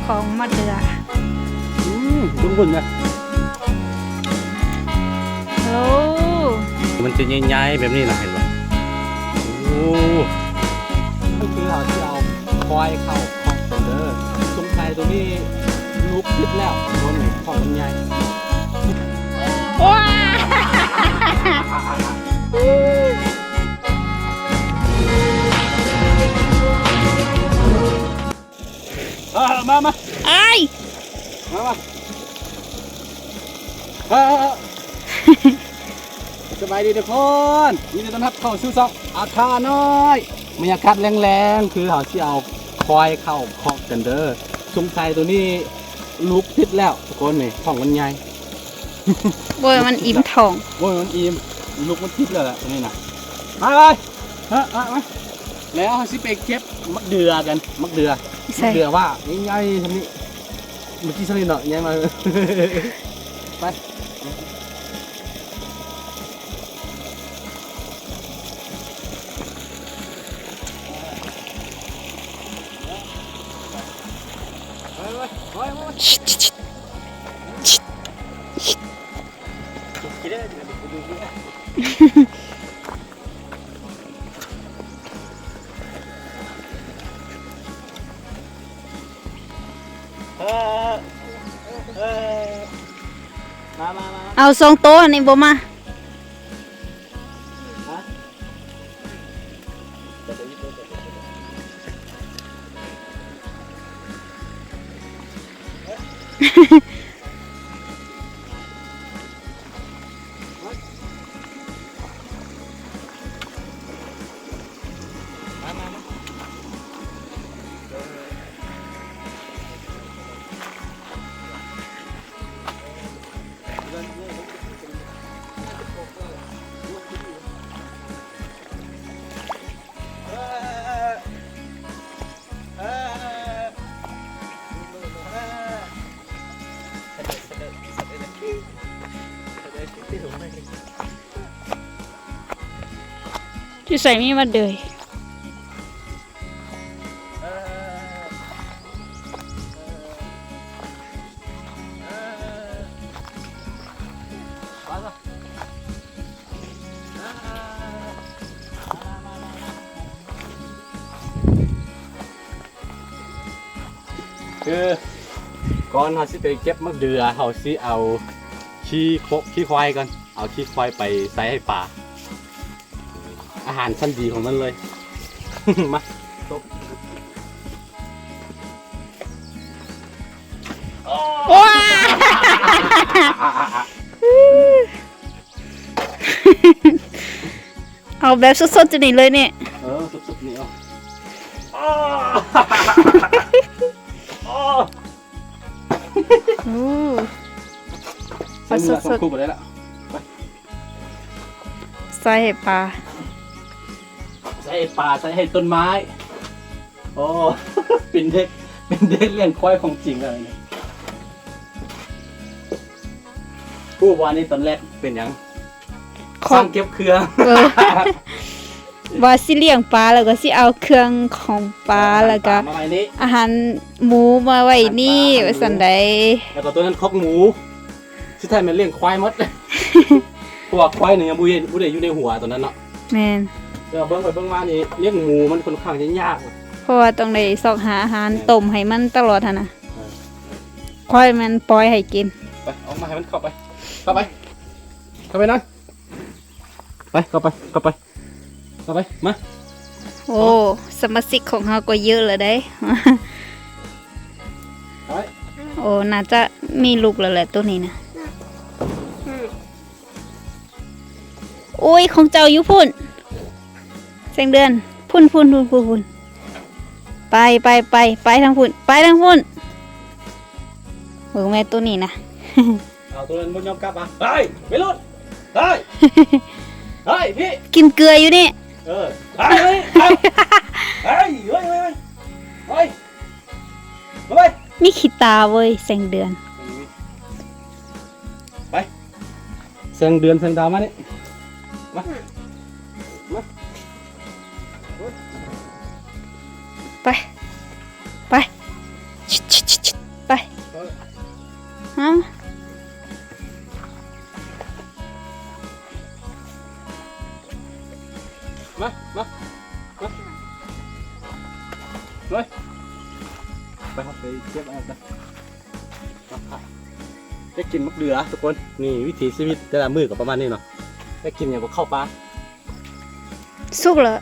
ຂອງມະເດືອ ອືມ ເບິ່ງພຸ້ນນະ ໂອ້ ມັນຈະໃຫຍ່ໆແບບນີ້ນະ ເຫັນບໍ່? ໂອ້ ກໍຄືເຮົາຊິເອົາຄວາຍເຂົ້າຄອກກັນເດີ ສົງໄສໂຕນີ້ລຸກຜິດແລ້ວ ຄົນນີ້ຂອງມັນໃຫຍ່ ໂອ້ຍ. ເອີ ມາ ມາ ອ້າຍ ມາ ມາ ເອີ ເອີ ເອີ ສະບາຍດີທຸກຄົນ ຍິນດີຕ້ອນຮັບເຂົ້າສູ່ຊ່ອງອາທານ້ອຍ. ບັນຍາກາດແລງໆ ຄືເຮົາຊິເອົາຄວາຍເຂົ້າຄອກກັນເດີ ສົງໄສໂຕນີ້ລຸກຜິດແລ້ວທຸກຄົນ ນີ້ທ້ອງມັນໃຫຍ່ ບໍ່ໃຫ້ມັນອີ່ມທ້ອງ ບໍ່ໃຫ້ມັນອີ່ມ ລຸກມັນຜິດແລ້ວແຫຼະໂຕນີ້ນະ ມາເລີຍ ມາ ມາ ມາ ແລ້ວເຮົາຊິໄປເກັບໝາກເດືອກັນ ໝາກເດືອ ໃສ່ ໝາກເດືອວ່າໃຫຍ່ໆ ຊ່ຳນີ້ ເມື່ອກີ້ຊ່ຳນີ້ເນາະ ໃຫຍ່ມາ ໄປ ໄປ ໄປ ໄປ ໄປ ເອີ ເອີ ມາ ມາ ມາ ເອົາສອງໂຕນີ້ບໍ່ມາ ຮະ? ຢູ່ໃສມີໝາກເດືອ? ຄືກ່ອນເຮົາຊິໄປເກັບໝາກເດືອ ເຮົາຊິເອົາຂີ້ຄວາຍກ່ອນ ເອົາຂີ້ຄວາຍໄປໃສ່ໃຫ້ປາ. ອາຫານຊັ້ນດີຂອງມັນເລີຍ ມາ ຕົບ ໂອ້ຍ ເອົາແບບສົດໆ ຈະນີ້ເລີຍນີ້ ເອີ ສົດໆ ນີ້ເອົາ ໂອ້ ໃສ່ມືລະສອງຄູ່ກໍໄດ້ລະ ໄປ ໃສ່ໃຫ້ປາ ໃສ່ໃຫ້ປາ ໃສ່ໃຫ້ຕົ້ນໄມ້ ໂອ້ ເປັນເດັກ ເປັນເດັກລ້ຽງຄວາຍຂອງຈິງແລ້ວນີ້ ຮູ້ບໍ່ ອັນນີ້ຕອນແລກເປັນຫຍັງ? ຂອງ ຊ່າງເກັບເຄື່ອງ ເອີ ວ່າຊິລ້ຽງປາ ແລ້ວກໍຊິເອົາເຄື່ອງຂອງປາ ເອີ ແລ້ວກໍ ອາຫານປາມາໄວ້ນີ້ ອາຫານໝູມາໄວ້ນີ້ ອາຫານປາ ວ່າຊັ້ນໃດ ແລ້ວກໍຕົວນັ້ນຄອກໝູ ສຸດທ້າຍແມ່ນລ້ຽງຄວາຍໝົດ ເພາະວ່າຄວາຍນີ້ຍັງບໍ່ໄດ້ ບໍ່ໄດ້ຢູ່ໃນຫົວຕອນນັ້ນເນາະ ແມ່ນ ແຕ່ວ່າເບິ່ງໄປເບິ່ງມານີ້ ລ້ຽງໝູມັນຄ່ອນຂ້າງຈະຍາກ ເພາະວ່າຕ້ອງໄດ້ຊອກຫາອາຫານ ແມ່ນ ຕົ້ມໃຫ້ມັນຕະຫຼອດຫັ້ນນະ ເອີ ຄວາຍມັນປ່ອຍໃຫ້ກິນ ໄປ ອອກມາໃຫ້ມັນເຂົ້າໄປ ເຂົ້າໄປ ເຂົ້າໄປນອນ ໄປ ເຂົ້າໄປ ເຂົ້າໄປ ເຂົ້າໄປ ມາ ໂອ້ ສະມາຊິກຂອງເຮົາກໍເຍອະແລ້ວເດ້ ໄປ ໂອ້ ໜ້າຈະມີລູກແລ້ວແຫຼະໂຕນີ້ນະ ອືມ ໂອ້ຍ ຂອງເຈົ້າຢູ່ພຸ້ນ ແສງເດືອນ ພຸ້ນ ພຸ້ນ ພຸ້ນ ພຸ້ນ ໄປ ໄປ ໄປ ໄປທາງພຸ້ນ ໄປທາງພຸ້ນ ເບິ່ງແມ່ໂຕນີ້ນະ ເອົາ ໂຕນັ້ນບໍ່ຍອມກັບຫວາ? ເຮີ້ຍ ໄປລຸ້ນ ເຮີ້ຍ ເຮີ້ຍ ພີ່ ກິນເກືອຢູ່ນີ້ ເອີ ເຮີ້ຍ ເຮີ້ຍ ເຮີ້ຍ ເຮີ້ຍ ມີຂີ້ຕາເວີຍ ແສງເດືອນ ໄປ ແສງເດືອນ ແສງດາວ ມານີ້ ມາ ມາ ໄປ ໄປ ໄປ ເຮົາໄປເກັບເອົາກັນ. ໄປ ໄປກິນໝາກເດືອທຸກຄົນ. ນີ້ວິຖີຊີວິດແຕ່ລະມື້ກໍປະມານນີ້ເນາະ. ໄປກິນຫຍັງກໍເຂົ້າປ່າ. ສຸກແລ້ວ.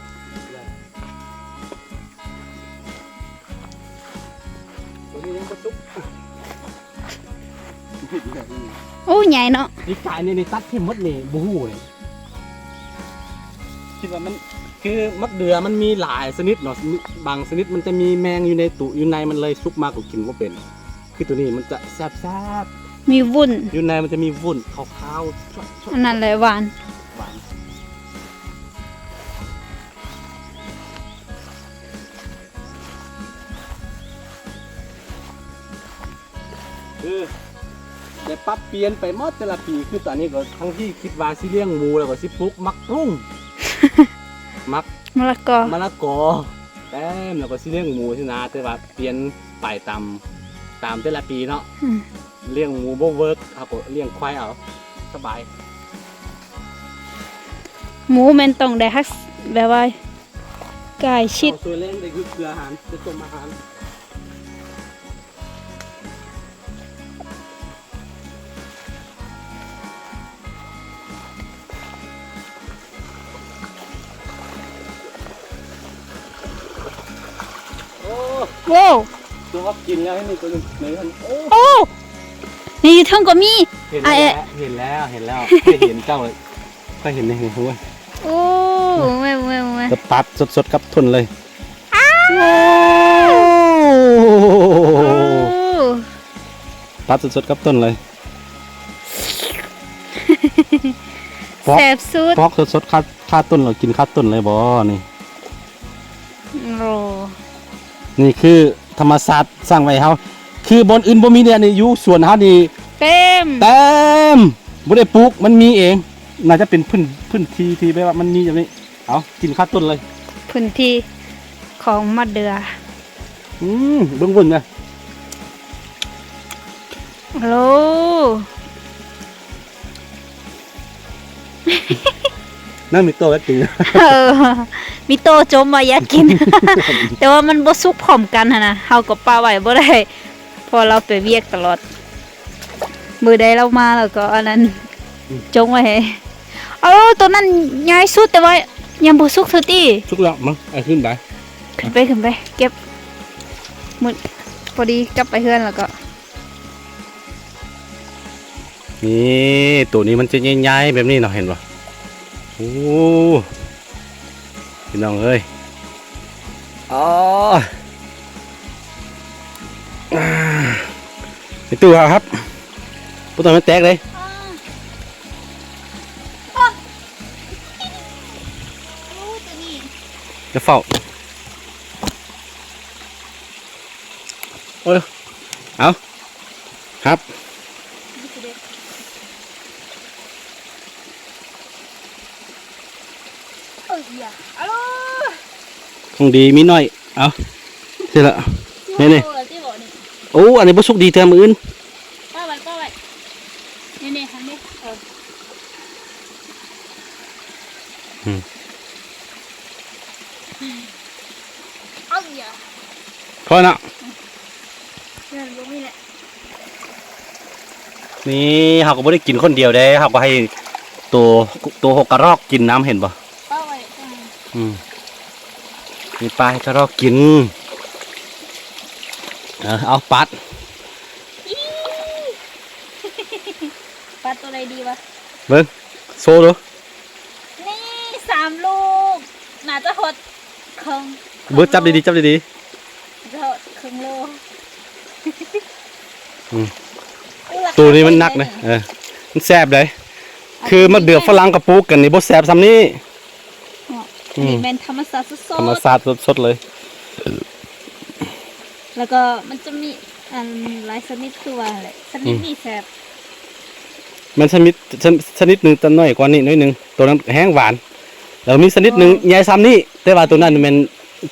ຕົວນີ້ຍັງບໍ່ສຸກ. ໂອ້ ໃຫຍ່ເນາະ. ປີກາຍນີ້ ນີ້ຕັດຖິ້ມໝົດນີ້ ບໍ່ຮູ້ເລີຍ. ຄິດວ່າມັນ ຄືໝາກເດືອມັນມີຫຼາຍຊະນິດເນາະ, ບາງຊະນິດມັນຈະມີແມງຢູ່ໃນຕຸ ຢູ່ໃນມັນເລີຍ ສຸກມາກໍກິນບໍ່ເປັນ. ຄືຕົວນີ້ມັນຈະແຊບໆ ມີວຸ້ນ ຢູ່ໃນມັນຈະມີວຸ້ນຂາວໆ ອັນນັ້ນແຫຼະຫວານ ຫວານ. ຄືໄດ້ປັບປ່ຽນໄປໝົດແຕ່ລະປີ. ຄືຕອນນີ້ກໍທັງທີ່ຄິດວ່າຊິລ້ຽງໝູ ແລ້ວກໍຊິປູກໝາກປຸ້ງ ໝາກ ມະລະກອ ມະລະກອແຕ່ມ ແລ້ວກໍຊິລ້ຽງໝູຊີ້ນະ, ແຕ່ວ່າປ່ຽນໄປຕາມ ຕາມແຕ່ລະປີເນາະ. ອືມ ລ້ຽງໝູບໍ່ເວີກ ເຮົາກໍລ້ຽງຄວາຍເອົາ ສະບາຍ. ໝູແມ່ນຕ້ອງໄດ້ຮັກ ແບບວ່າໃກ້ຊິດ. ເອົາສ່ວນແລງໄດ້ຄືເຄືອອາຫານ ໄດ້ຕົ້ມອາຫານ. ໂອ້ ໂອ້ ຕົວກິນແລ້ວນີ້ ຕົວໜຶ່ງໃນຫັ້ນ. ໂອ້ ໂອ້ ນີ້ຢູ່ເທິງກໍມີ. ເຫັນແລ້ວ ເຫັນແລ້ວ ເຫັນແລ້ວ ເຄີຍເຫັນເຈົ້າ ເຄີຍເຫັນໃນຫູ. ໂອ້ ແມ່ນໆ ແລ້ວປັດສົດໆກັບຕົ້ນເລີຍ. ອ້າວ ໂອ້ ໂອ້ ຕັດສົດໆກັບຕົ້ນເລີຍ. ປອກ ແຊບສຸດ ປອກສົດໆຄາ ຄາຕົ້ນ ແລ້ວກິນຄາຕົ້ນເລີຍບໍ່ນີ້? ໂອ້ ນີ້ຄືທຳມະຊາດສ້າງໄວ້ໃຫ້ເຮົາ. ຄືບ່ອນອື່ນບໍ່ມີແນວນີ້ ຢູ່ສວນເຮົານີ້ເຕັມ ເຕັມ ບໍ່ໄດ້ປູກ ມັນມີເອງ. ໜ້າຈະເປັນພື້ນ ພື້ນທີ່ທີ່ແບບວ່າມັນມີແບບນີ້. ເອົາ ກິນຄາຕົ້ນເລີຍ ພື້ນທີ່ຂອງໝາກເດືອ. ອືມ ເບິ່ງເບິ່ງນະ ໂອ້ ນາງມີໂຕແລ້ວກິນ. ເອີ ມີໂຕຈົ່ມວ່າຢາກກິນ ແຕ່ວ່າມັນບໍ່ສຸກພ້ອມກັນຫັ້ນນະ ເຮົາກໍປະໄວ້ບໍ່ໄດ້ ເພາະລາວໄປວຽກຕະຫຼອດ. ມື້ໃດລາວມາລາວກໍອັນນັ້ນ ອືມ ຈົ່ງໄວ້ໃຫ້. ເອົາ ໂຕນັ້ນໃຫຍ່ສຸດ ແຕ່ວ່າຍັງບໍ່ສຸກເທື່ອຕິ. ສຸກແລ້ວມັງ ເອົາຂຶ້ນໄປ ຂຶ້ນໄປ ຂຶ້ນໄປເກັບ. ມື້ ພໍດີກັບໄປເຮືອນແລ້ວກໍ ນີ້ ໂຕນີ້ມັນຈະໃຫຍ່ໆແບບນີ້ເນາະ ເຫັນບໍ່? ໂອ້ ພີ່ນ້ອງເອີຍ ອໍ ໄປຕູ້ເອົາຄັບ ບໍ່ຕ້ອງໃຫ້ແຕກເລີຍ. ຢ່າຟ້າວ ໂອ້ຍ ເອົາ ຄັບ ເອີຍ ຂອງດີມີໜ້ອຍ. ເອົາ ເສດລະ ນີ້ ນີ້ ໂອ້ ອັນນີ້ບໍ່ສຸກດີເທື່ອ ມື້ອື່ນ ປ້າໄວ້ ປ້າໄວ້ ນີ້ໆ ຫັ້ນນີ້ ເອີ ອືມ ເອົາ ຢ່າ ພໍເນາະ ອືມ ແມ່ນ ບໍ່ມີແຫຼະ. ນີ້ເຮົາກໍບໍ່ໄດ້ກິນຄົນດຽວເດ້ ເຮົາກໍໃຫ້ໂຕ ໂຕກະຮອກກິນນຳ ເຫັນບໍ່? ປ້າໄວ້ ອືມ ອືມ ມີປາໃຫ້ກະຮອກກິນ. ເອີ ເອົາ ປັດ ປັດໂຕໃດດີວະ? ເບິ່ງ ໂຊດູ. ນີ້ ສາມລູກ ໜ້າຈະຮອດເຄິ່ງ ເບິ່ງ ຈັບດີໆ ຈັບດີໆ ຈະຮອດເຄິ່ງໂລ. ອືມ ໂຕນີ້ມັນໜັກເດ້ ເອີ ມັນແຊບເດ້. ຄືໝາກເດືອຝຣັ່ງກໍປູກກັນນີ້ ບໍ່ແຊບສ່ຳນີ້. ເນາະ ອືມ ອັນນີ້ແມ່ນທຳມະຊາດສົດໆ ທຳມະຊາດສົດໆເລີຍ. ແລ້ວກໍມັນຈະມີອັນຫຼາຍຊະນິດ ຄືວ່າແຫຼະ ຊະນິດນີ້ແຊບ ອືມ ແມ່ນຊະນິດ ຊະ ຊະນິດໜຶ່ງຈະໜ້ອຍກວ່ານີ້ໜ້ອຍໜຶ່ງ ໂຕນັ້ນແຮງຫວານ. ແລ້ວມີຊະນິດໜຶ່ງ ເອີ ໃຫຍ່ສ່ຳນີ້ ແຕ່ວ່າໂຕນັ້ນແມ່ນ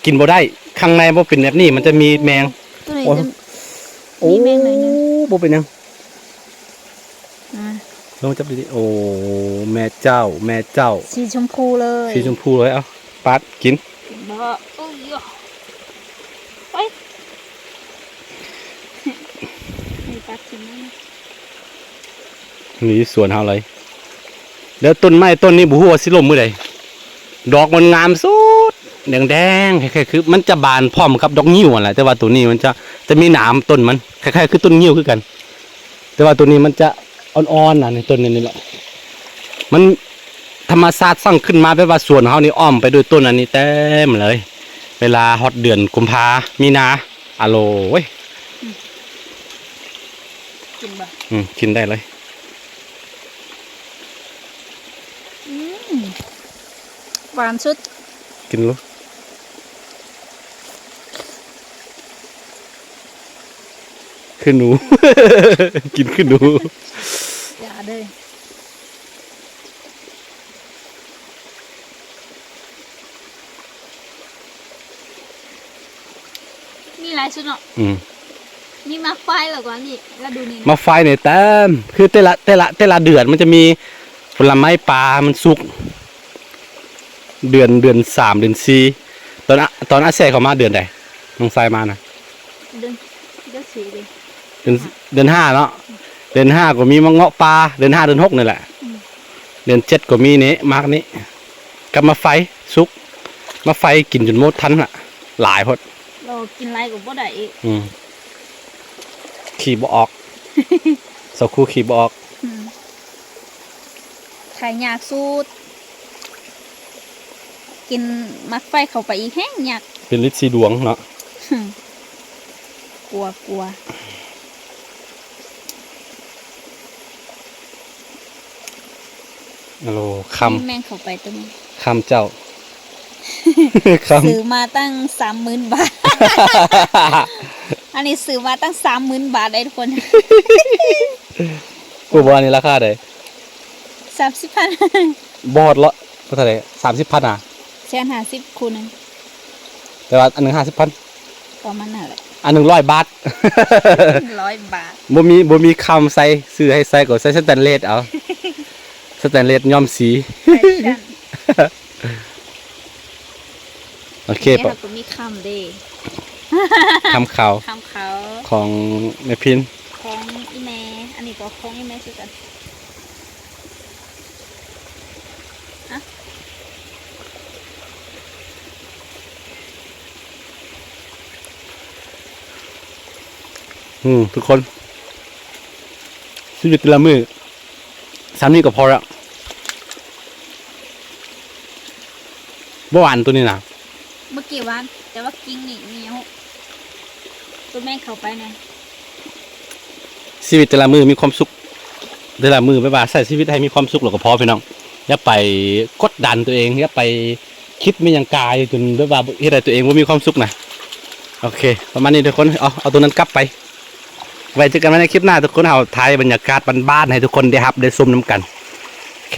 ກິນບໍ່ໄດ້ ຂ້າງໃນບໍ່ເປັນແບບນີ້ ມັນຈະມີແມງ. ໂຕນີ້ ໂອ້ ຈະ ໂອ້ ມີແມງໜ້ອຍໜຶ່ງ ບໍ່ເປັນຫຍັງ. ອ່າ ລອງຈັບດີໆ ໂອ້ ແມ່ເຈົ້າ ແມ່ເຈົ້າ ສີຊົມພູເລີຍ ສີຊົມພູເລີຍ. ເອົາ ປາດກິນ ກິນບໍ່? ໂອ້ຍ ໄປ. ນີ້ຢູ່ສວນເຮົາເລີຍ. ແລ້ວຕົ້ນໄມ້ຕົ້ນນີ້ບໍ່ຮູ້ວ່າຊິລົ້ມມື້ໃດ. ດອກມັນງາມສຸດ ແດງໆ ຄ້າຍໆ ຄືມັນຈະບານພ້ອມກັບດອກງິ້ວຫັ້ນແຫຼະ, ແຕ່ວ່າໂຕນີ້ມັນຈະ ຈະມີໜາມຕົ້ນມັນ ຄ້າຍໆ ຄືຕົ້ນງິ້ວຄືກັນ, ແຕ່ວ່າໂຕນີ້ມັນຈະອ່ອນໆ ນະ. ນີ້ຕົ້ນນີ້ ນີ້ແຫຼະ ມັນທຳມະຊາດສ້າງຂຶ້ນມາ ແບບວ່າສວນເຮົານີ້ອ້ອມໄປດ້ວຍຕົ້ນອັນນີ້ເຕັມເລີຍ. ເວລາຮອດເດືອນກຸມພາ ມີນາ ອາໂລຍ ອືມ ກິນບໍ່? ອືມ ກິນໄດ້ເລີຍ. ອືມ ຫວານສຸດ ກິນໂລດ. ຄືໜູ ກິນຄືໜູ ຢ່າເດີ້. ມີຫຼາຍຊຸດເນາະ. ອືມ ມີໝາກໄຟ ແລ້ວກໍອັນນີ້ ລະດູນີ້ນະ ໝາກໄຟນີ້ເຕັມ. ຄືແຕ່ລະ ແຕ່ລະ ແຕ່ລະເດືອນມັນຈະມີຜົນລະໄມ້ປ່າມັນສຸກ ເດືອນ ເດືອນສາມ ເດືອນສີ່. ຕອນອາ ຕອນອາແຊເຂົ້າມາເດືອນໃດ? ນ້ອງຊາຍມານະ ເດືອນ ເດືອນສີ່ເດ້ ເດືອນ ເດືອນຫ້າເນາະ. ເດືອນຫ້າກໍມີໝາກເງາະປ່າ ເດືອນຫ້າເດືອນຫົກນີ້ແຫຼະ. ອືມ ເດືອນເຈັດກໍມີນີ້ ໝາກນີ້ ກັບໝາກໄຟສຸກ. ໝາກໄຟກິນຈົນໝົດທັນລະ ຫຼາຍໂພດ ລະກິນຫຼາຍກໍບໍ່ໄດ້ອີກ. ອືມ ຂີ່ບໍ່ອອກ ສາວຄູຂີ່ບໍ່ອອກ. ອືມ ຂາຍຍາກສຸດ ກິນໝາກໄຟເຂົ້າໄປອີກແຮງຍາກ ເປັນລິດສີດວງເນາະ. ກົວ ກົວ. ໂອ້ ຄຳ ມີແມງເຂົ້າໄປຕົວນີ້ ຄຳເຈົ້າ ຄຳ ຊື້ມາຕັ້ງສາມໝື່ນບາດ ອັນນີ້ຊື້ມາຕັ້ງສາມໝື່ນບາດເດ້ທຸກຄົນ. ຮູ້ບໍ່ອັນນີ້ລາຄາໃດ? ສາມສິບພັນ ບໍ່ຮອດເນາະ ເທົ່າໃດ? ສາມສິບພັນນະ ແສນຫ້າສິບຄູ່ໜຶ່ງ ແຕ່ວ່າອັນໜຶ່ງຫ້າສິບພັນ ປະມານນັ້ນແຫຼະ ອັນໜຶ່ງຮ້ອຍບາດ ໜຶ່ງຮ້ອຍບາດ ບໍ່ມີ ບໍ່ມີຄຳໃສ່ ຊື້ໃຫ້ໃສ່ກໍໃສ່ສະແຕນເລດເອົາ ສະແຕນເລດຍ້ອມສີ ແຟຊັນ. ໂອເຄ ເຮົາກໍມີຄຳເດ້ ຄຳຂາວ ຄຳຂາວ ຂອງແມ່ພິນ ຂອງອີ່ແມ່ ອັນນີ້ກໍຂອງອີ່ແມ່ຄືກັນ. ອືມ ທຸກຄົນ ຊີວິດແຕ່ລະມື້ ສ່ຳນີ້ກໍພໍລະ ບໍ່ຫວານໂຕນີ້ນະ. ເມື່ອກີ້ຫວານ ແຕ່ວ່າກິ່ງນີ້ໜຽວ ໂຕແມ່ງເຂົ້າໄປແນ່. ຊີວິດແຕ່ລະມື້ມີຄວາມສຸກ ແຕ່ລະມື້ແບບວ່າໃຊ້ຊີວິດໃຫ້ມີຄວາມສຸກແລ້ວກໍພໍພີ່ນ້ອງ. ຢ່າໄປກົດດັນຕົວເອງ ຢ່າໄປຄິດແມ່ນຫຍັງກາຍຈົນແບບວ່າເຮັດໃຫ້ຕົວເອງບໍ່ມີຄວາມສຸກນະ. ໂອເຄ ປະມານນີ້ທຸກຄົນ ເອົາ ເອົາຕົວນັ້ນກັບໄປ. ໄວ້ເຈີກັນໃໝ່ໃນຄລິບໜ້າທຸກຄົນ. ເຮົາຖ່າຍບັນຍາກາດບ້ານໆໃຫ້ທຸກຄົນໄດ້ຮັບໄດ້ຊົມນຳກັນ. ໂອເຄ.